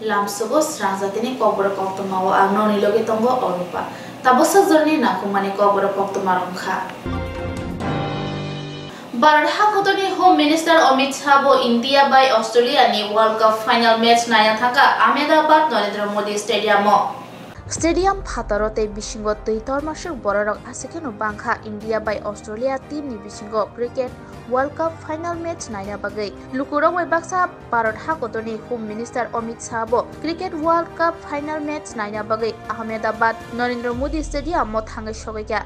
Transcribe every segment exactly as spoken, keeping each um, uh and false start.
Lamsogo srangjatini kokborok koktwmao ang noni logi tongo Orupa. Tabuksa jorani nangkukmani kokborok koktwma wngkha. Bharat hakotorni Home Minister Amit Shah bo India bai Australia ni World Cup final match naina thangkha Ahmedabad Narendra Modi Stadium o. Stadium phataro tei bisingo twi tormaswk bororok asekheno bangkha India bai Australia team ni bisingo cricket World Cup final match naina bagwi. Lukurok bai baksa Bharat hakotorni Home Minister Amit Shah bo Cricket World Cup final match naina bagwi Ahmedabad Narendra Modi Stadium o thangwi sogwi kha.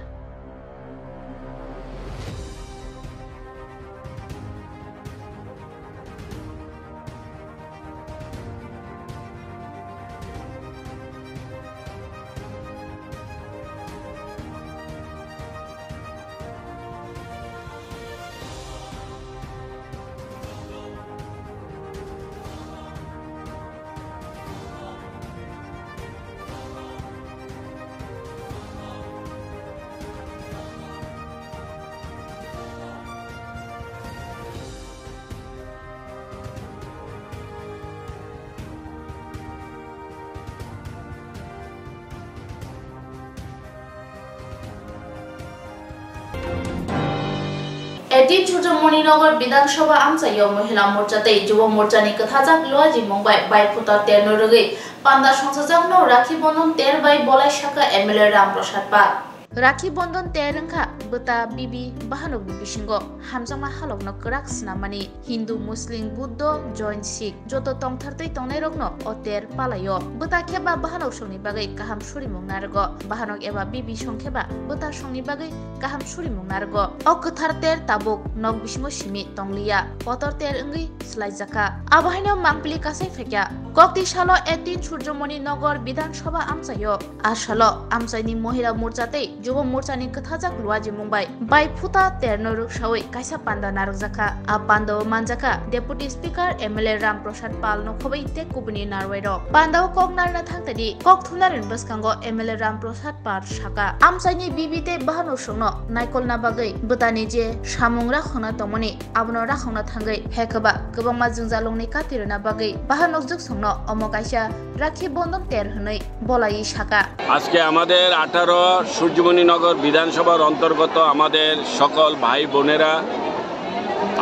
Eighteen Surjomoni Nagar Bidhan Sabha amchaio Mohila Morcha tei Jubo Morcha ni kwthajak luajimung bai baiphuta terno rwgwi panda songchajakno Rakhi Bondhon ter bai bolai sakha M L A Ram Prasad Pal. Rakhi Bondhon ter wngkha bwta bibi bahanokni bisingo hamjakma halokno kwrak swnammani. Hindu, Muslim, Buddho, Jain, Sikh joto tongthar twi tongnairokno o ter palaio. Bwta khe ba bahanok songni bagwi kaham surimung narwgo. Bahanok eba bibi song khe ba bwta songni bagwi kaham surimung narwgo. O kwthar ter tabuk nok bisingo simi tongliya, kotor ter wngwi swlaijakha. Abo haino mangpili kasai phaikha. Kokti salo eighteen Surjomoni Nagar Bidhan Sabha amchaio. A salo amchaini Mohila Morcha tei Jubo Morchani kwthajak luajimung bai baiphuta terno rwksawi kaisa panda narwkjakha. A pandao manjakha Deputy Speaker M L A Ram Prasad Pal nokhobwi tei kubuni narwai rok. Pandao kok narwna thangtadi kok thumnarokni bwskango M L A Ram Prasad Pal sakha, amchaini bibi tei bahanok songno naikolna bagwi bwtani je samung rakhokna tongmani abono rakhokna thangwi, hekhe ba kwbangma jwngjalrokni kati rwna bagwi bahanok jwksongno omo kaisa Rakhi Bondhon ter hwnwi bolaiwi sakha. আজকে আমাদের আঠারো সূর্যমণি নগর বিধানসভার অন্তর্গত আমাদের সকল ভাই বোনেরা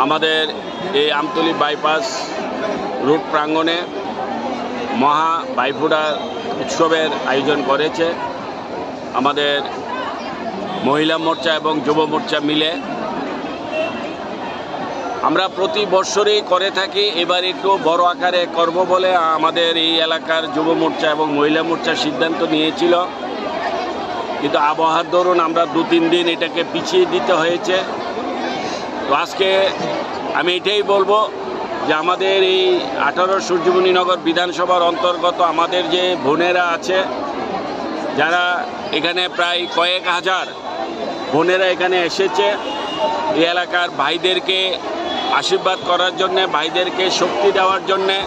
আমাদের এই আমতলী বাইপাস রোড প্রাঙ্গণে মহা ভাইফোঁটা উৎসবের আয়োজন করেছে আমাদের মহিলা মোর্চা এবং যুব মোর্চা মিলে। আমরা প্রতি বৎসরই করে থাকি, এবার একটু বড় আকারে করব বলে আমাদের এই এলাকার যুব মোর্চা এবং মহিলা মোর্চা সিদ্ধান্ত নিয়েছিল, কিন্তু আবহাওয়ার দরুন আমরা দু তিন দিন এটাকে পিছিয়ে দিতে হয়েছে। তো আজকে আমি এটাই বলবো যে আমাদের এই আঠারো সূর্যমণি নগর বিধানসভার অন্তর্গত আমাদের যে বোনেরা আছে, যারা এখানে প্রায় কয়েক হাজার বোনেরা এখানে এসেছে এই এলাকার ভাইদেরকে আশীর্বাদ করার জন্যে, ভাইদেরকে শক্তি দেওয়ার জন্যে।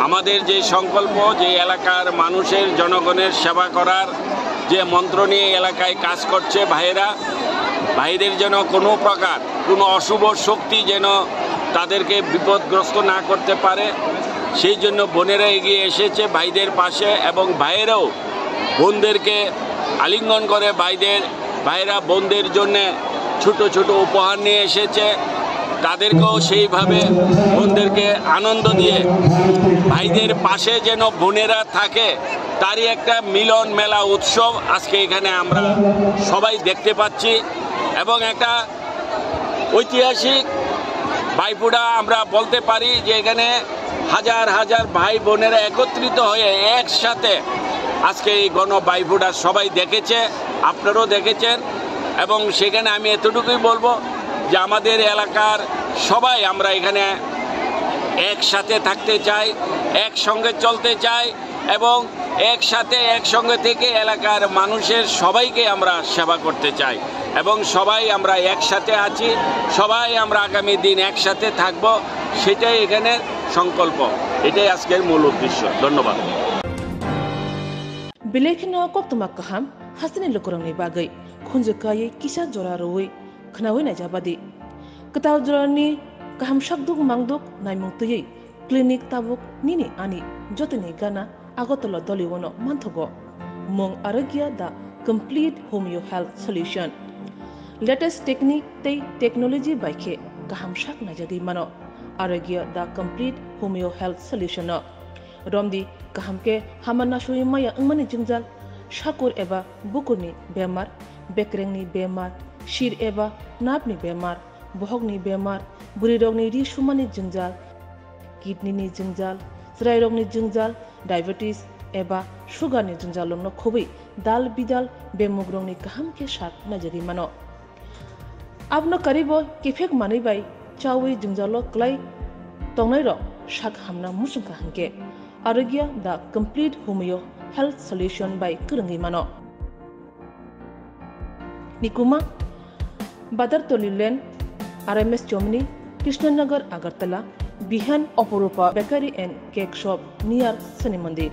আমাদের যে সংকল্প, যে এলাকার মানুষের, জনগণের সেবা করার যে মন্ত্র নিয়ে এলাকায় কাজ করছে ভাইয়েরা, ভাইদের যেন কোনো প্রকার কোনো অশুভ শক্তি যেন তাদেরকে বিপদগ্রস্ত না করতে পারে, সেই জন্য বোনেরা এগিয়ে এসেছে ভাইদের পাশে এবং ভাইয়েরাও বোনদেরকে আলিঙ্গন করে ভাইদের, ভাইরা বোনদের জন্যে ছোট ছোট উপহার নিয়ে এসেছে, তাদেরকেও সেইভাবে বোনদেরকে আনন্দ দিয়ে ভাইদের পাশে যেন বোনেরা থাকে, তারই একটা মিলন মেলা উৎসব আজকে এখানে আমরা সবাই দেখতে পাচ্ছি। এবং একটা ঐতিহাসিক ভাইফোঁটা আমরা বলতে পারি যে এখানে হাজার হাজার ভাই বোনেরা একত্রিত হয়ে একসাথে আজকে এই গণ ভাইফোঁটা সবাই দেখেছে, আপনারাও দেখেছেন। এবং সেখানে আমি এতটুকুই বলবো যে আমাদের এলাকার সবাই আমরা এখানে একসাথে থাকতে চাই, একসঙ্গে চলতে চাই এবং একসাথে একসঙ্গে থেকে এলাকার মানুষের সবাইকে আমরা সেবা করতে চাই এবং সবাই আমরা একসাথে আছি, সবাই আমরা আগামী দিন একসাথে থাকব, সেটাই এখানে সংকল্প, এটাই আজকের মূল উদ্দেশ্য। ধন্যবাদ। Belai kheno koktwma kaham hasteni lukurokni bagwi khunju kaiwi kisa jora rwui khwnaui naijabadi. Kwtal jorani kaham sakduk mangduk naimung twiwi Clinic tabuk nini ani jotoni gana Agartala Doliwono manthogo. Mung Arogya the complete homeo health solution. Latest technique tei technology bai khe kaham sak naijagwi mano. Arogya the complete homeo health solution no. Romdi kaham khe hama nasui maya wngmani jwngjal, sakur eba bukurni bemar, bekrengni bemar, sir eba napni bemar, bohokni bemar, bwrwirokni ri sumani jwngjal, kidney ni jwngjal, chwrairokni jwngjal, diabetes eba sugar ni jwngjal rokno khobwi dal bidal bemugrokni kaham khe sak naijagwi mano. Abono karibo kiphek manwi bai chawi jwngjalo kwlai tongnairok sak hamna muchungkha hinkhe Arogya the complete homeo health solution bai kwrwngwi mano. Nikuma, Badartoli Lane, R M S Chomni, Krishnanagar, Agartala, Bihan, Oporupa Bakery and Cake Shop near Shani Mandir.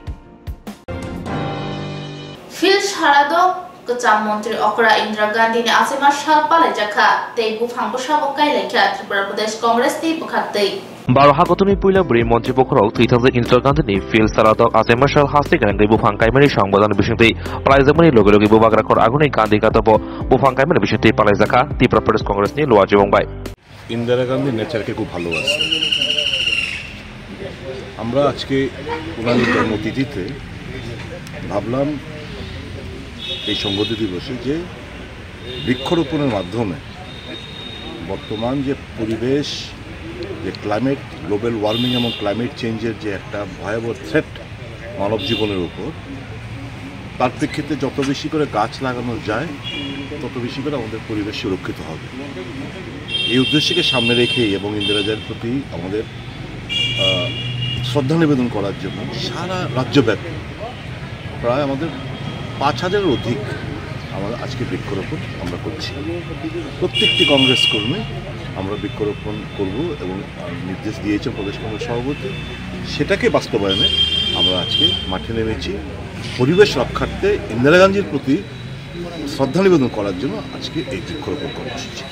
Phil Sarado kwcham montri okra Indira Gandhi ni achaima sal palaijakha tei buphang bwsabo kailaikha Tripura Pradesh Congress ni bwkhaktwi. Baro hakotorni puila bwrwi montri bokhorok thwithajak Indira Gandhini Phil Saradok achaima sal haste gwnangwi buphang kaimani songbodan bisingtwi palaijakmani loge loge bubagra khor aguni Gandhi gatabo buphang kaimani bisingtwi palaijakha Tripura Pradesh Congressni Luwa Jibong bai. Indira গান্ধী নেচারকে খুব ভালোবাসে। আমরা আজকে ওনার এই জন্মতিথিতে ভাবলাম এই সংগতি দিবসে যে বৃক্ষরোপণের মাধ্যমে বর্তমান যে পরিবেশ, যে ক্লাইমেট, গ্লোবাল ওয়ার্মিং এবং ক্লাইমেট চেঞ্জের যে একটা ভয়াবহ থ্রেট মানব জীবনের উপর, তার প্রেক্ষিতে যত বেশি করে গাছ লাগানো যায়, তত বেশি করে আমাদের পরিবেশ সুরক্ষিত হবে। এই উদ্দেশ্যকে সামনে রেখেই এবং ইন্দিরা গান্ধীর প্রতি আমাদের, আহ, শ্রদ্ধা নিবেদন করার জন্য সারা রাজ্যব্যাপী প্রায় আমাদের পাঁচ হাজারের অধিক আমরা আজকে বৃক্ষরোপণ আমরা করছি। প্রত্যেকটি কংগ্রেস কর্মী আমরা বৃক্ষরোপণ করব এবং নির্দেশ দিয়েছেন প্রদেশ কংগ্রেস সভাপতি, সেটাকে বাস্তবায়নে আমরা আজকে মাঠে নেমেছি। পরিবেশ রক্ষার্থে ইন্দিরা গান্ধীর প্রতি শ্রদ্ধা নিবেদন করার জন্য আজকে এই বৃক্ষরোপণ কর্মসূচি।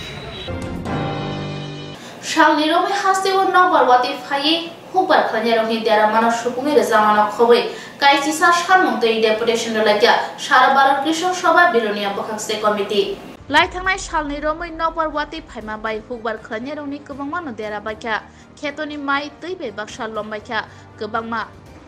Salni romwi hasteo nokbar watwi phaiwi hukbar khlainairokni dera mano supungwi rwjakmano khobwi kaisisa sanmung twi deputation rwlaikha Sara Bharat Krishok Sabha Bilonia Bwkhakste Committee. Laithangnai salni romwi nokbar watwi phaima bai hukbar khlainairokni kwbangmano dera baikha. Khetoni mai twi bai baksa lombaikha, kwbangma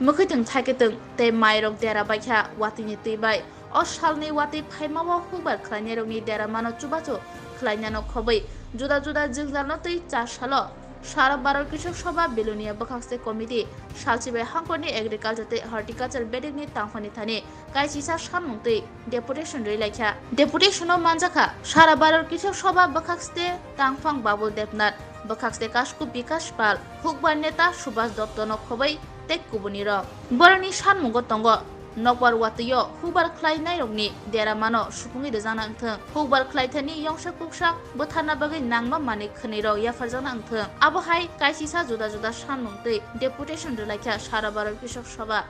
mwkhwitwng thaiketwng tei mairok dera baikha watwini twi bai. O salni watwi phaimao hukbar khlainairokni dera mano chubachu khlainano khobwi juda juda jwngjalno twi char salo Sara Bharat Krishok Sabha Bilonia Bwkhakste Committee salchibai hangkorni Agriculture tei Horticulture bedekni tangphani thani kaisisa sanmung twi deputation rwi laikha. Deputation o manjakha Sara Bharat Krishok Sabha Bwkhakste tangphang Babul Debnath, Bwkhakste Kashku Bikash Pal, hukbar neta Subhas Dotto no khobwi tei kubuni rok. Borokni sanmungo tongo nokbar watwio hukbar khlainairokni dera mano supungwi rwjakna wngthwng, hukbar khlaithani yongsa kuksa bwtharna bagwi nangma manwi khwnwi rok yapharjakna wngthwng. Abo hai kaisisa juda juda sanmung twi deputation rwlaikha Sara Bharat Krishok Sabha.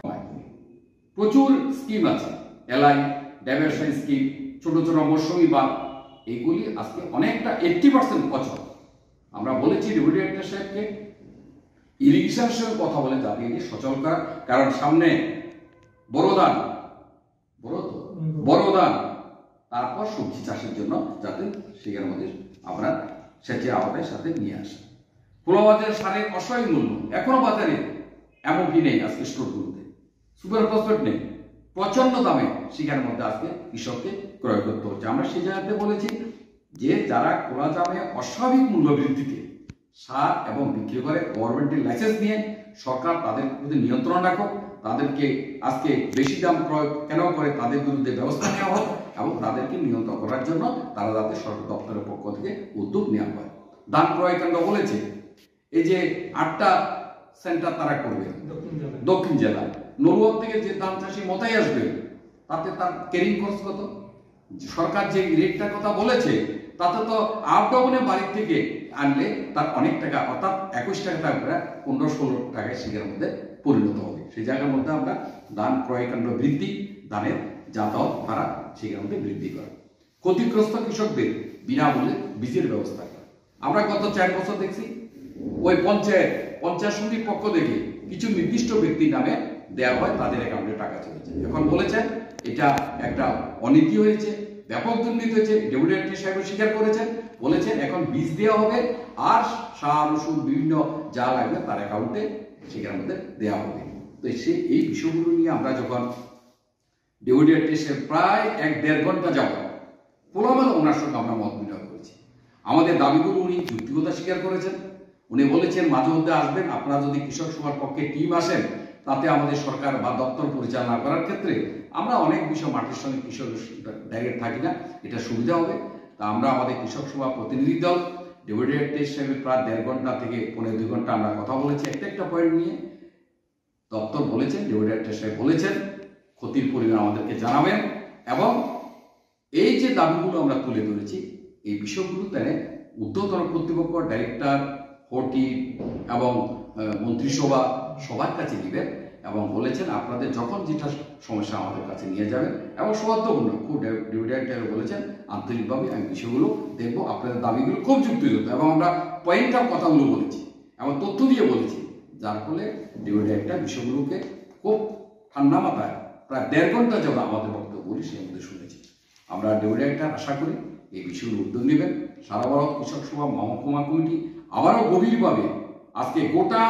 প্রচুর স্কিম আছে, LI, diversion scheme, ছোট ছোট মৌসুমি বাঁধ, এগুলি আজকে অনেকটা eighty percent অচল। আমরা বলেছি ডেপুটি ডিরেক্টর সাহেবকে, ইরিগেশন সঙ্গে কথা বলে যাতে এটি সচল করা, কারণ সামনে বড় ধান, বড় তো, বড় ধান, তারপর সবজি চাষের জন্য যাতে সেখানে আমাদের আমরা সেচের আওতায় সাথে নিয়ে আসে। খোলা বাজারে সারের অস্বাভাবিক মূল্য, এখনো বাজারে এমওপি নেই আজকে স্টোরগুলোতে, সুপার ফসফেট নেই, প্রচন্ড দামে সেখানের মধ্যে আজকে কৃষককে ক্রয় করতে হচ্ছে। আমরা সেই জায়গাতে বলেছি যে যারা খোলা দামে অস্বাভাবিক মূল্য বৃদ্ধিতে সার এবং বিক্রি করে, গভর্নমেন্টের লাইসেন্স নিয়ে সরকার তাদের প্রতি নিয়ন্ত্রণ রাখুক, তাদেরকে আজকে বেশি দাম ক্রয় কেন করে তাদের বিরুদ্ধে ব্যবস্থা নেওয়া হোক এবং তাদেরকে নিয়ন্ত্রণ করার জন্য তারা যাতে সরকার দপ্তরের পক্ষ থেকে উদ্যোগ নেওয়া হয়। ধান ক্রয় কেন্দ্র বলেছে, এই যে আটটা সেন্টার তারা করবে দক্ষিণ জেলায়। দক্ষিণ জেলায়, নলুয়ার থেকে যে ধান চাষি মতাই আসবে, তাতে তার ক্যারিং খরচ কত? সরকার যে রেটটার কথা বলেছে, তাতে তো আপ ডাউনে বাড়ির থেকে আনলে তার অনেক টাকা, অর্থাৎ একুশ টাকা থাকবে না, পনেরো ষোলো টাকায় সেখানের মধ্যে পরিণত হবে। সেই জায়গার মধ্যে আমরা ধান ক্রয় কেন্দ্র বৃদ্ধি, ধানের যাতায়াত ভাড়া সেখানের মধ্যে বৃদ্ধি করা, ক্ষতিগ্রস্ত কৃষকদের বিনামূল্যে বীজের ব্যবস্থা করা। আমরা গত চার বছর দেখছি ওই পঞ্চায়েত পঞ্চায়েত সমিতির পক্ষ থেকে কিছু নির্দিষ্ট ব্যক্তির নামে দেওয়া হয়, তাদের অ্যাকাউন্টে টাকা চলে যায়। এখন বলেছেন এটা একটা অনীতি হয়েছে, ব্যাপক দুর্নীতি হয়েছে, ডেপুটি ডাইরেক্টর সাহেব স্বীকার করেছেন, বলেছেন এখন বীজ দেওয়া হবে আর সার ওষুধ বিভিন্ন যা লাগবে তার অ্যাকাউন্টে সেখানের মধ্যে দেওয়া হবে। তো সেই এই বিষয়গুলো নিয়ে আমরা যখন ডেপুটি ডাইরেক্টর সাহেব প্রায় এক দেড় ঘন্টা যাবত খোলামেলা ওনার সঙ্গে আমরা মত বিনিময় করেছি। আমাদের দাবিগুলো উনি যুক্তিকতা স্বীকার করেছেন। উনি বলেছেন মাঝে মধ্যে আসবেন, আপনারা যদি কৃষক সভার পক্ষে টিম আসেন, তাতে আমাদের সরকার বা দপ্তর পরিচালনা করার ক্ষেত্রে আমরা অনেক বিষয় মাঠের সঙ্গে কৃষকের ডাইরেক্ট থাকি না, এটা সুবিধা হবে। তা আমরা আমাদের কৃষক সভা প্রতিনিধি দল ডেপুটি ডাইরেক্টর সাহেবের প্রায় দেড় ঘন্টা থেকে পৌনে দুই ঘন্টা আমরা কথা বলেছি একটা একটা পয়েন্ট নিয়ে। দপ্তর বলেছেন, ডেপুটি ডাইরেক্টর সাহেব বলেছেন, ক্ষতির পরিমাণ আমাদেরকে জানাবেন এবং এই যে দাবিগুলো আমরা তুলে ধরেছি, এই বিষয়গুলো তারা ঊর্ধ্বতন কর্তৃপক্ষ, ডাইরেক্টর, হর্টি এবং, আহ, মন্ত্রিসভা সবার কাছে দিবেন এবং বলেছেন, আপনাদের যখন যেটা সমস্যা আমাদের কাছে নিয়ে যাবেন এবং সৌহার্দ্যপূর্ণ, খুব ডে-, ডেপুটি ডাইরেক্টর বলেছেন, আন্তরিকভাবে আমি বিষয়গুলো দেখব, আপনাদের দাবিগুলো খুব যুক্তিযুক্ত এবং আমরা পয়েন্ট অফ কথাগুলো বলেছি এবং তথ্য দিয়ে বলেছি, যার ফলে ডেপুটি ডাইরেক্টর বিষয়গুলোকে খুব ঠান্ডা মাথায় প্রায় দেড় ঘন্টা যাবত আমাদের বক্তব্যগুলি সেই মধ্যে শুনেছি। আমরা ডেপুটি ডাইরেক্টর আশা করি এই বিষয়ে উদ্যোগ নেবেন। সারা ভারত কৃষক সভা মহকুমা কমিটি আবারও গভীরভাবে আজকে গোটা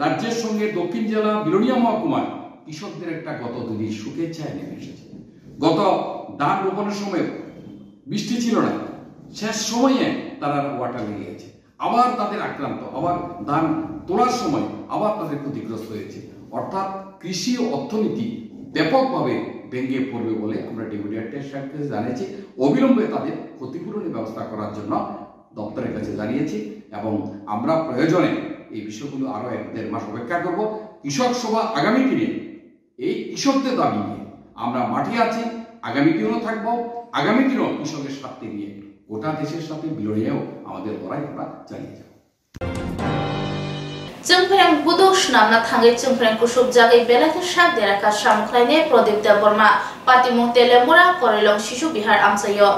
রাজ্যের সঙ্গে দক্ষিণ জেলা বিলোনিয়া মহকুমার কৃষকদের একটা গত দুদিন সুখের ছায়া নেমে এসেছে। গত ধান রোপণের সময় বৃষ্টি ছিল না, শেষ সময়ে তারা ওয়াটার লেগে গেছে, আবার তাদের আক্রান্ত, আবার ধান তোলার সময় আবার তাদের ক্ষতিগ্রস্ত হয়েছে। অর্থাৎ কৃষি অর্থনীতি ব্যাপকভাবে ভেঙে পড়বে বলে আমরা ডেপুটি ডাইরেক্টর সাহেবকে জানিয়েছি। অবিলম্বে তাদের ক্ষতিপূরণের ব্যবস্থা করার জন্য দপ্তরের কাছে জানিয়েছি এবং আমরা প্রয়োজনে এই বিষয়গুলো আরো এক দেড় মাস অপেক্ষা করব। কৃষক সভা আগামী দিনে এই কৃষকদের দাবি নিয়ে আমরা মাঠে আছি, আগামী দিনও থাকবো। আগামী দিনও কৃষকের স্বার্থে নিয়ে গোটা দেশের সাথে বিলোনিয়াও আমাদের লড়াই আমরা চালিয়ে যাব। Chwngphreng buduk swnamna thangwi chwngphreng kusubjagwi belai khe sak dera kha samung khlainai Pradip Debbarma, patimung Teliamura, Korilong Shishu Bihar amchaio.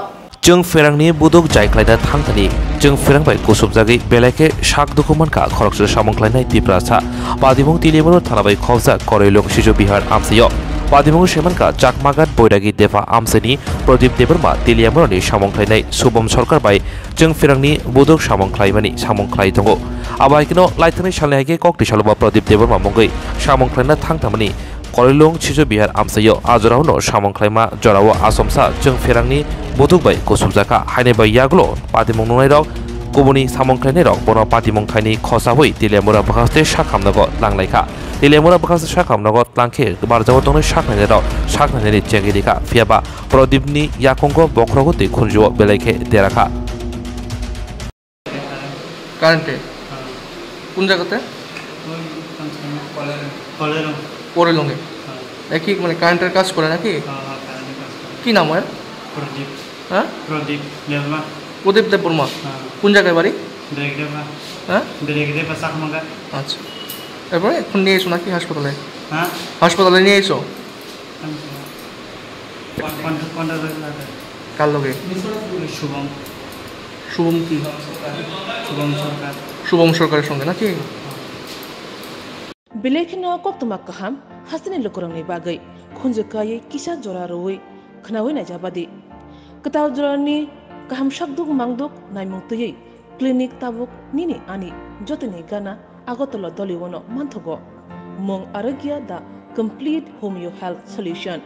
Chwngphrengni buduk jai khlaina thangthani chwngphreng bai kusubjagwi belai khe sak dukhu mankha khoroksa samung khlainai Tiprasa. Patimung Teliamura thana bai khobjak Korilong Shishu Bihar amchaio. Patimung se mankha Chakmaghat Boiragi Depha amchaini Pradip Debbarma, Teliamurani samung khlainai Subom Sorkar bai chwngphrengni buduk samung khlaimani samung khlai tongo. Abo hai kheno laithani salni hai khe kokti saloba Pradip Debbarma mungwi samung khlaina thang thangmani Korilong Shishu Bihar amchaio. A jorao no samung khlaima jorao achomsa chwngphrengni buduk bai kusubjakha. Haini bai yagulo patimung nungnairok, kubuni samung khlainairok bono patimung khaini khosawi Teliamura bwkhaste sak hamnago tlang laikha. Teliamura bwkhaste sak hamnago tlang khe barjao tongnai sak nainairok sak nainani chengwi rikha. Phiyaba Pradipni yakungo bokhorogo tei khunjuo belai khe dera kha. কারেন্টে? হ্যাঁ। কোন জায়গাতে? ওই কাঞ্চন কলের, কলের। পরে লঙ্গে? হ্যাঁ। একই মানে কারেন্টের কাজ করে নাকি? হ্যাঁ, হ্যাঁ, কারেন্টের কাজ করে। কি নাম ওর? প্রদীপ। হ্যাঁ? প্রদীপ দেববর্মা। প্রদীপ দেববর্মা? হ্যাঁ। কোন জায়গায় বাড়ি? ব্রেক দেবা। হ্যাঁ? ব্রেক দেবা, চাকমাঘাট। আচ্ছা। এরপরে এখন নিয়ে এসো নাকি হাসপাতালে? হ্যাঁ? হাসপাতালে নিয়ে এসো। কোন, কোন, কোন ডক্টর লাগে? কার লগে? শুভম। শুভম কি? শুভম সরকার। শুভম সরকারের সঙ্গে নাকি? Belai kheno koktwma kaham hasteni lukurokni bagwi khunju kaiwi kisa jora rwui khwnaui naijabadi. Kwtal jorani kaham sakduk mangduk naimung twiwi clinic tabuk nini ani jotoni gana Agartala Doliwono manthogo. Mung Arogya the complete homeo health solution.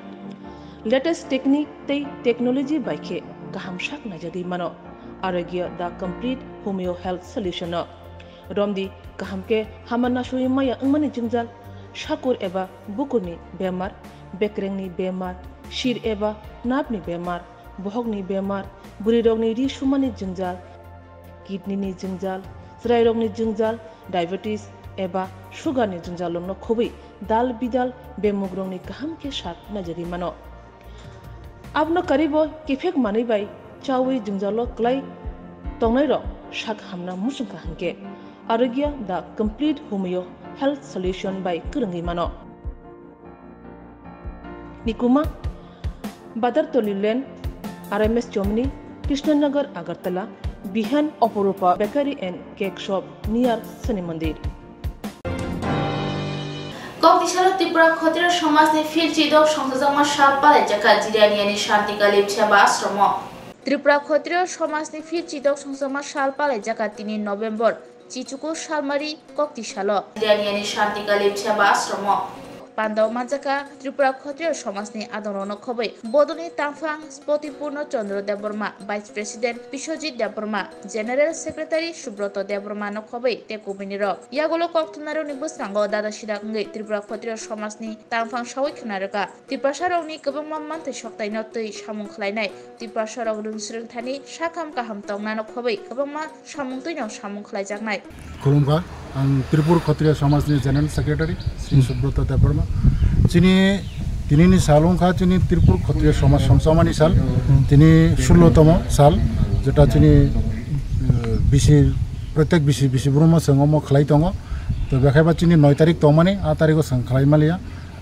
Latest technique tei technology bai khe kaham sak naijagwi mano Arogya the complete homeo health solution no. Romdi kaham khe hama nasui maya wngmani jwngjal, sakur eba bukurni bemar, bekrengni bemar, sir eba napni bemar, bohokni bemar, bwrwirokni ri sumani jwngjal, kidney ni jwngjal, chwrairokni jwngjal, diabetes eba sugar ni jwngjal rokno khobwi dal bidal bemugrokni kaham khe sak naijagwi mano. Abono karwibo kiphek manwi bai chaui jwngjalo kwlai tongnairok sak hamna muchungkha hinkhe Arogya the complete homeo health solution bai kwrwngwi mano. Nikuma, Badartoli Lane, R M S Chomni, Krishnanagar, Agartala, Bihan Oporupa Bakery and Cake Shop near Shani Mandir. Salo Tripura Khotriya Somajni Phil Chidok songsajakma sal palaijak kha Jirania ni Shantikali Seba Ashromo. Tripura Khotriya Somajni Phil Chidok songsajakma sal palaijak kha tini November chichuku salmari kokti salo Jirania ni Shantikali Seba Ashromo. Pandao manjak kha Tripura Khotriya Somajni adongrokno khobwi bodolni tangphang Spoti Purno Chandra Debbarma, Vice President Biswajit Debbarma, General Secretary Subroto Debbarma no khobwi tei kubuni rok. Yagulo kok thumnairokni bwskango dada sidak wngwi Tripura Khotriya Somajni tangphang sawi khna rwkha. Tiprasa rokni kwbangma manthai soktaino twi samung khlainai. Tiprasa rok rwng swrwngthani sakham kaham tongnano khobwi kwbangma samung twino samung khlaijaknai. Khulumkha, ang Tripur Khotriya Somajni General Secretary, Sri Subroto Debbarma. Chini, tinini sal wngkha chini Tripur Khotriya Somaj songsamani sal. Tini sullo tomo sal, jeta chini, eh, bisi, protek bisi, bisi buruma chwng omo khlai tongo. To bekhaiba chini noi tarik tongmani, a tarigo chwng khlai maliya.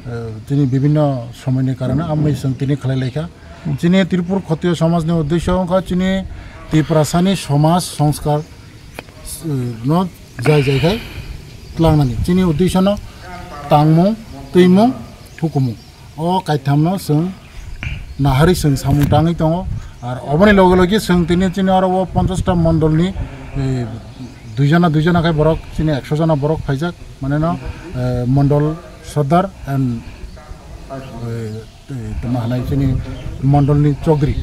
Eh, chini bibinno somoini karone amwi chwng tini khlai laikha. Chini Tripur Khotriya Somajni uddesho wngkha chini Tiprasani somaj songskar, eh, no jai jai khai tlangnani. Chini uddesho no tangmung, twimung, hukumung. O kaithamno chwng naharwi chwng samung tangwi tongo. Ar oboni loge loge chwng tini chini oro o ponchash ta mondolni, eh, duijona, duijona khai borok chini ekso jona borok phaijak. Mane no, eh, mondol sordar and, eh, tei tamo hanai chini mondolni chokdri.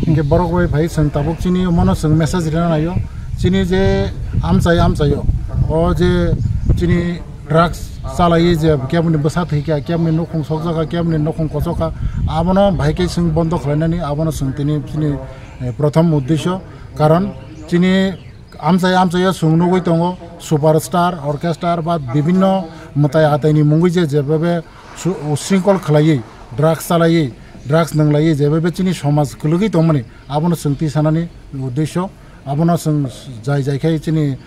Hinkhe borok bai phai chwng tabuk chini omono chwng message rina naio. Chini je amchai amchaio, o je chini drugs chalaiwi je keboni bwsa thwikha, keboni nukhung sokjakha, keboni nukhung kochokha, abono bahai khe chwng bondo khlainani, abono chwng tini chini, eh, prothom uddesho. Karon chini amchai amchaio chwng nugwi tongo, superstar, orchestra ba bibinno mwtai ataini mungwi je jebebe su-, usringkol khlaiwi, drugs chalaiwi, drugs nwnglaiwi, jebebe chini somaj kwlwgwi tongmani, abono chwng twi sanani uddesho, abono chwng jai jai khai chini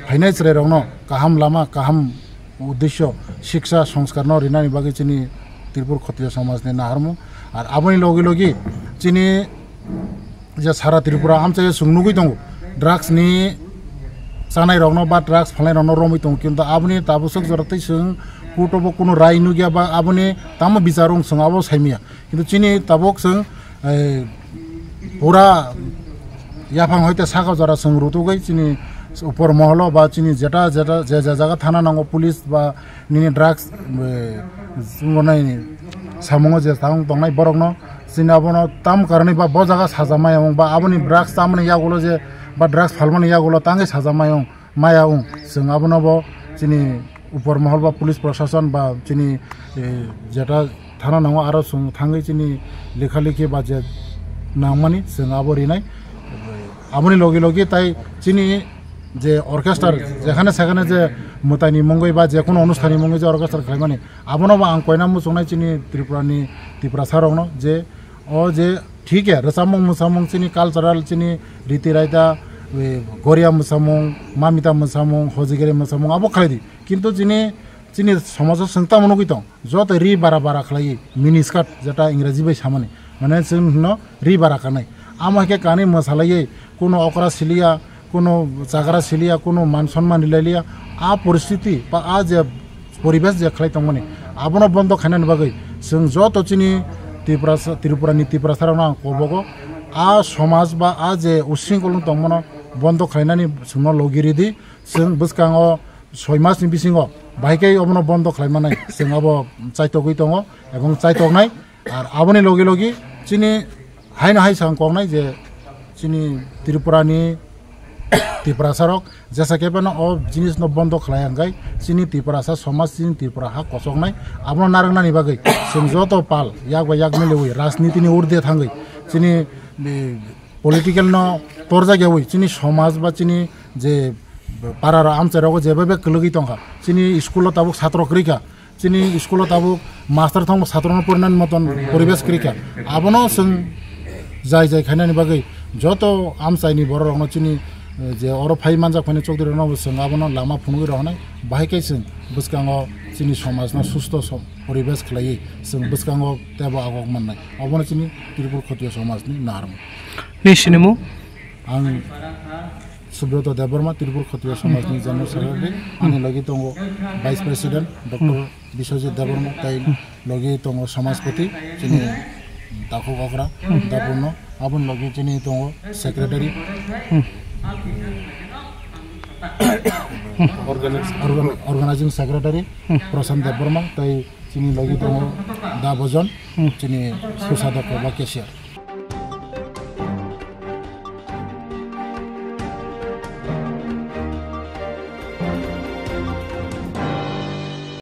phainai chwrairokno kaham lama, kaham uddesho, siksa, songskarno rinani bagwi chini Tripur Khotriya somajni naharmung. Ar aboni logi logi chini je sara Tripura amchaio chwng nugwi tongo, drugs ni chanai rokno ba drugs phalnai rokno romwi tongo, kintu aboni tabuk swk jora tei chwng court o bo kunu rai nugya ba aboni tamo bichar wng chwng abo saimaya, kintu chini tabuk chwng, eh, pura yaphang hoite saka jora chwng rutugwi chini upor moholo ba chini jeta jeta je je jaga thana nango police ba nini drugs, eh, chungo nai samungo je tang tongnai borokno chini abono tam karani ba bo jaga saja maya wng ba aboni drugs tamani yagulo je ba drugs phalmani yagulo tangwi saja maya wng, maya wng. Chwng abono bo chini upor mohol ba police proshashan ba chini, eh, jeta thana nango aro chwng thangwi chini lekha lekhi ba je nangmani chwng abo rinai. Aboni logi logi tai chini je orchestra jekhane sekhane je mwtaini mungwi ba je kunu onusthanni mungwi je orchestra khlaimani, abono bo ang koina muchungnai chini Tripurani Tiprasa rokno je o je thik ya rwchapmung mwsamung chini cultural chini riti raida, eh, goria mwsamung, mamita mwsamung, hojigiri mwsamung abo khlai di. Kintu chini, chini somajo chwng tamo nugwi tong, joto ri bara bara khlaiwi mini skirt jeta Ingraji bai samani, mane chwng hino ri bara kanai. Amo hai khe kanwi mwsalaiwi kuno okra siliya, kuno chagra siliya, kuno man sonman rilai liya. A poristiti ba a je poribesh je khlai tongmani, abono bondo khainani bagwi chwng joto chini Tiprasa, Tripurani Tiprasarokno ang kobogo a somaj ba a je usringkol wng tongmano bondo khlainani chwngno logi ridi. Chwng bwskango soi masni bisingo bahai khe obono bondo khlai manai chwng abo chaitogwi tongo ebong chaitoknai. Ar aboni logi logi chini haino hai sa ang koknai je chini Tripurani Tiprasarok jesa khe phano o jinisno bondo khlai hwnkhe chini Tiprasa somaj, chini Tripura ha kochoknai. Abono narwknani bagwi chwng joto pal yak bai yak miliwi rajnitini urde thangwi chini, eh, political no torjak yawi chini somaj ba chini je para rok amchai rogo jeba be kwlwgwi tongkha. Chini school o tabuk satro kwrwi kha, chini school o tabuk master thangbo satro no porinani moton poribesh kwrwi kha. Abono chwng jai jai khainani bagwi joto amchai ni borok rokno chini, eh, je oro phai manjak phaini chokdri rokno bo chwng abono lama phunugwi rohonai. Bahai khe chwng bwskango chini somaj no susto som-, poribesh khlaiwi chwng bwskango teibo agok mannai. Obono chini Tripur Khotiya somaj ni narwkmung. Ni sinimung? Ang Subroto Debbarma, Tripura Khotiya Samajni General Secretary, ani logi tongo Vice President Doctor Biswajit Debbarma, tai logi tongo Samajpati, chini Takhuk Okra, Dapurno, aboni logi chini tongo Secretary, Organ-, Organizing Secretary Prashant Debbarma, tai chini logi tongo Da Bojon, chini Susadok ba Cashier.